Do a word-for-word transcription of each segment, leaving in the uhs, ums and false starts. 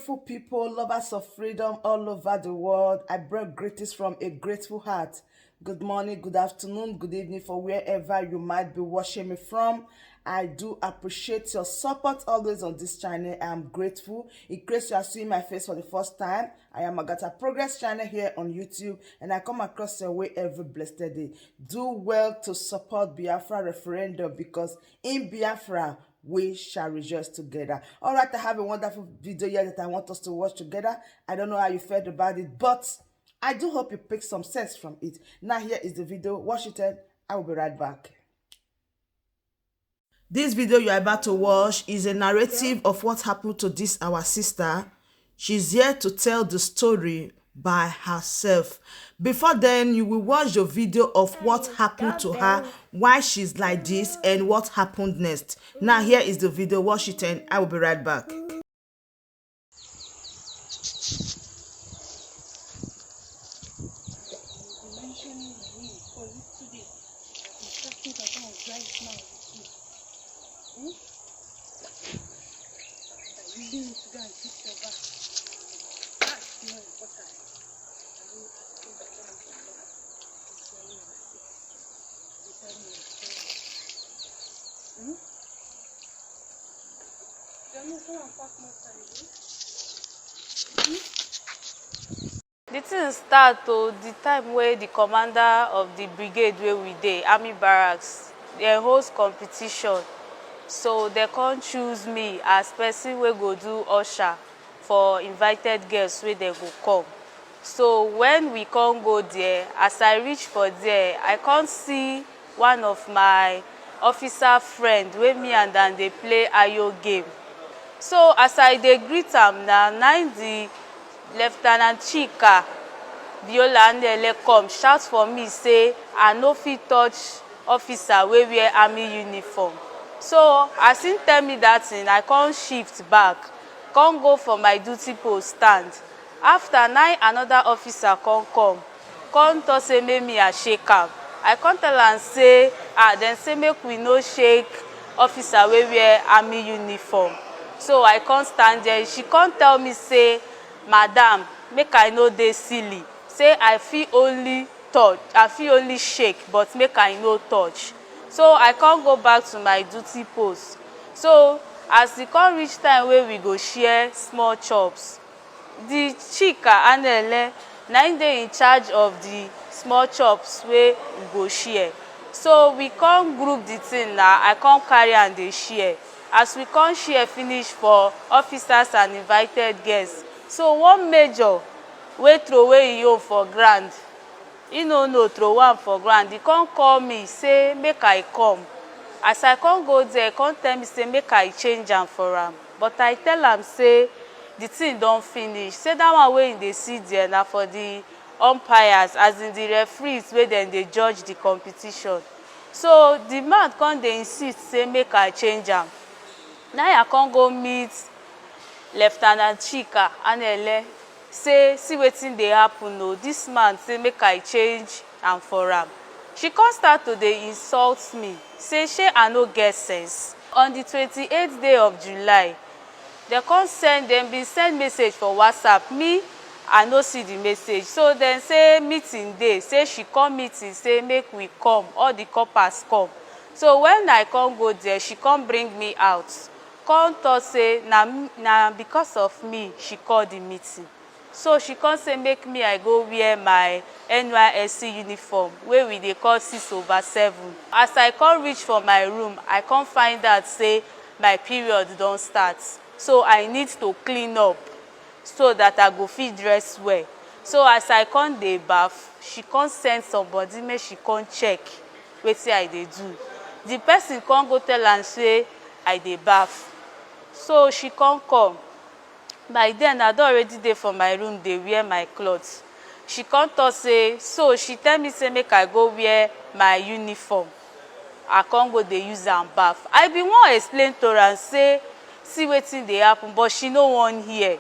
Beautiful people, lovers of freedom all over the world, I bring greetings from a grateful heart. Good morning, good afternoon, good evening for wherever you might be watching me from. I do appreciate your support always on this channel. I am grateful. In case you are seeing my face for the first time, I am Agata Progress channel here on YouTube, and I come across your way every blessed day. Do well to support Biafra referendum, because in Biafra, we shall rejoice together. All right, I have a wonderful video here that I want us to watch together. I don't know how you felt about it, but I do hope you pick some sense from it. Now, here is the video. Watch it, and I will be right back. This video you are about to watch is a narrative of what happened to this our sister. She's here to tell the story by herself. Before then, you will watch the video of what happened to her, why she's like this, and what happened next. Now, here is the video. Watch it, and I will be right back. The thing start o the time wey the commander of the brigade wey we dey, army barracks, dem host competition. So dem come choose me as person wey go do usher for invited guests wey dem go come. So when we come go there, as I reach for there, I come see one of my officer friend wey me and am dey play ayo game. So as I dey greet am na, na im the Lieutenant Chika Biola Anele come shout for me say I no fit touch officer wey wear army uniform. So as im tell me that thing, I come shift back, come go for my duty post stand. After na im another officer come come, come talk say make me I shake am. I come tell am say, ah, dem say make we no shake officer wey wear army uniform. So I come stand there. She come tell me say, madam, make I no dey silly. Say I fit only touch, I fit only shake, but make I no touch. So I come go back to my duty post. So as e come reach time wey we go share small chops, the Chika Anele na im dey in charge of the small chops wey we go share. So we come group the thing na, I come carry am dey share. As we come share finish for officers and invited guests, so one major wey throway im own for ground, he no know, throw am for ground, he come call me say make I come. As I come go there, he come tell me say make I change am for am, but I tell am say the thing don finish, say that one wey he dey see there na for the umpires, as in the referees wey dem dey judge the competition. So the man come dey insist say make I change am. Na I come go meet Lieutenant Chika Anele say see wetin dey happen o, this man say make I change am for am. She come start to dey insult me say shey I no get sense. On the twenty-eighth day of July, dem come send, dem bin send message for WhatsApp, me I no see the message, so dem say meeting dey, say she come meeting say make we come, all the corpers come. So when I come go there, she come bring me out, come talk say na na because of me she call the meeting. So she come say make me I go wear my N Y S C uniform wey we dey call six over seven. As I come reach for my room, I come find out say my period don start, so I need to clean up so that I go fit dress well. So as I come dey baff, she come send somebody make she come check wetin I dey do. The person come go tell am say I dey baff. So she come come. By then, I don already dey for my room dey wear my cloth. She come talk say, so she tell me say make I go wear my uniform. I come go dey use am baff. I bin wan explain to am say see wetin dey happen, but she no wan hear.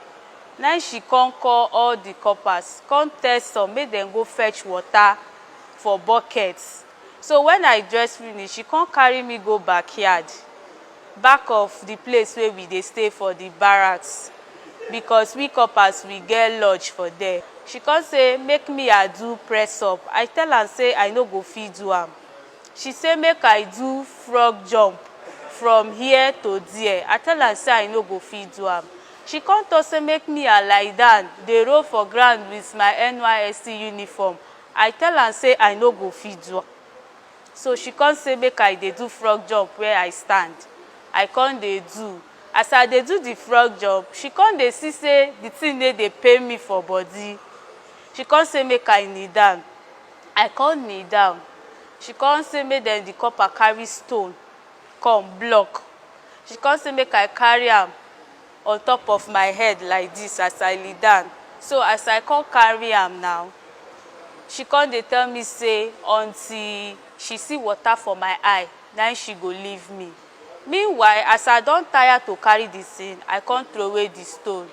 Na im she come call all the corpers, come tell some make dem go fetch water for bucket. So when I dress finish, she come carry me go backyard, back of the place wey we dey stay for the barracks. because we coppers, we get lodge for there. She come say make me I do press up. I tell am say I no go fit do am. She say make I do frog jump from here to there. I tell am say I no go fit do am. She come talk say make me I lie down, dey roll for ground with my N Y S C uniform. I tell am say I no go fit do am. So she come say make I dey do frog jump where I stand. I come dey do. As I dey do the frog jump, she come dey see say the thing no dey pain me for body. She come say make I kneel down. I come kneel down. She come say make dem, the copper, carry stone come block. She come say make I carry am on top of my head like this as I lie down. So as I come carry am now, she come dey tell me say until she see water for my eye, na im she go leave me. Meanwhile, as I don tire to carry the thing, I come throw away the stone.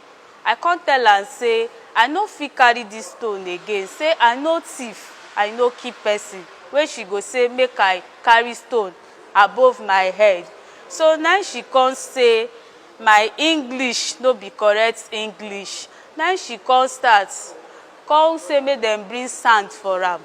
I come tell am say I no fit carry this stone again, say I no thief, I no kill person, wey she go say make I carry stone above my head. So na im she come say my English no be correct English. Na im she come start, come say make dem bring sand for am.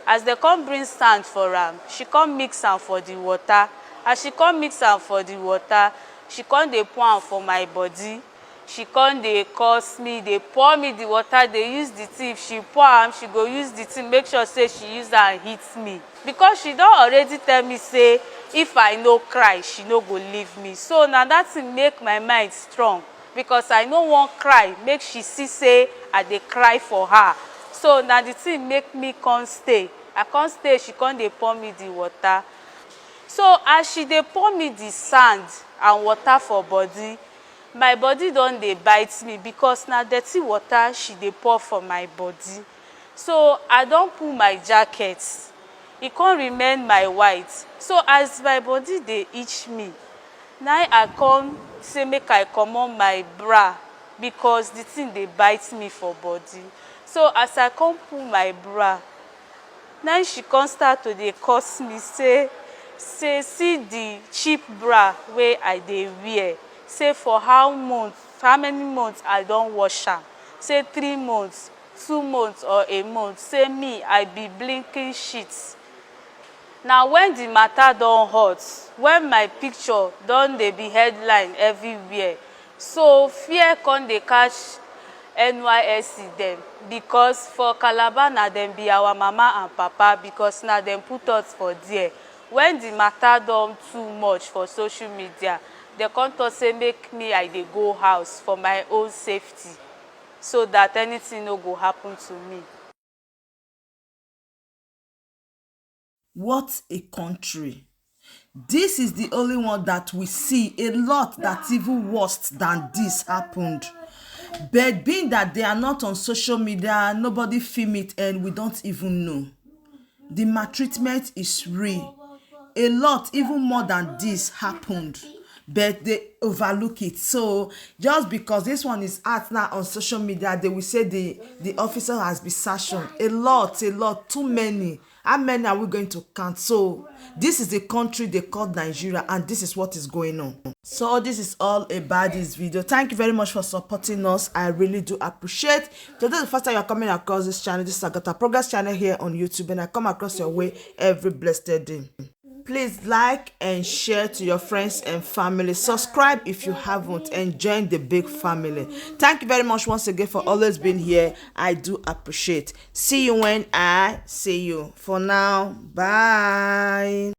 As dem come bring sand for am, she come mix am for the water. As she come mix am for the water, she come dey pour am for my body. She come dey curse me, dey pour me the water, dey use the thing. If she pour am, she go use the thing, make sure say she use am hit me. Because she don already tell me say if I no cry, she no go leave me. So na that thing make my mind strong, because I no wan cry, make she see say I dey cry for her. So na the thing make me come stay. I come stay, she come dey pour me the water. So as she dey pour me the sand and water for body, my body don dey bite me, because na dirty water she dey pour for my body. So I don pull my jacket, e come remain my white. So as my body dey itch me, na I come say make I comot my bra, because the thing dey bite me for body. So as I come pull my bra, na she come start to dey curse me, say say see the cheap bra wey I dey wear, say for how month, how many months I don wash am, say three months, two months or a month, say me I be blinking shit. Na when the matter don hot, when my picture don dey be headline everywhere, so fear come dey catch N Y S C dem, because for Calabar na dem be our mama and papa, because na dem put us for there. When the matter don too much for social media, dem come talk say make me I dey go house for my own safety, so that anything no go happen to me. What a country. This is the only one that we see a lot that even worse than this happened. But being that they are not on social media, nobody film it and we don't even know. The maltreatment is real. A lot, even more than this, happened, but they overlook it. So just because this one is out now on social media, they will say the the officer has been sanctioned. A lot, a lot, too many. How many are we going to count? So this is the country they call Nigeria, and this is what is going on. So this is all about this video. Thank you very much for supporting us. I really do appreciate. If this is the first time you're coming across this channel, this is Agata Progress channel here on YouTube, and I come across your way every blessed day. Please like and share to your friends and family. Subscribe if you haven't and join the big family. Thank you very much once again for always being here. I do appreciate. See you when I see you. For now, bye.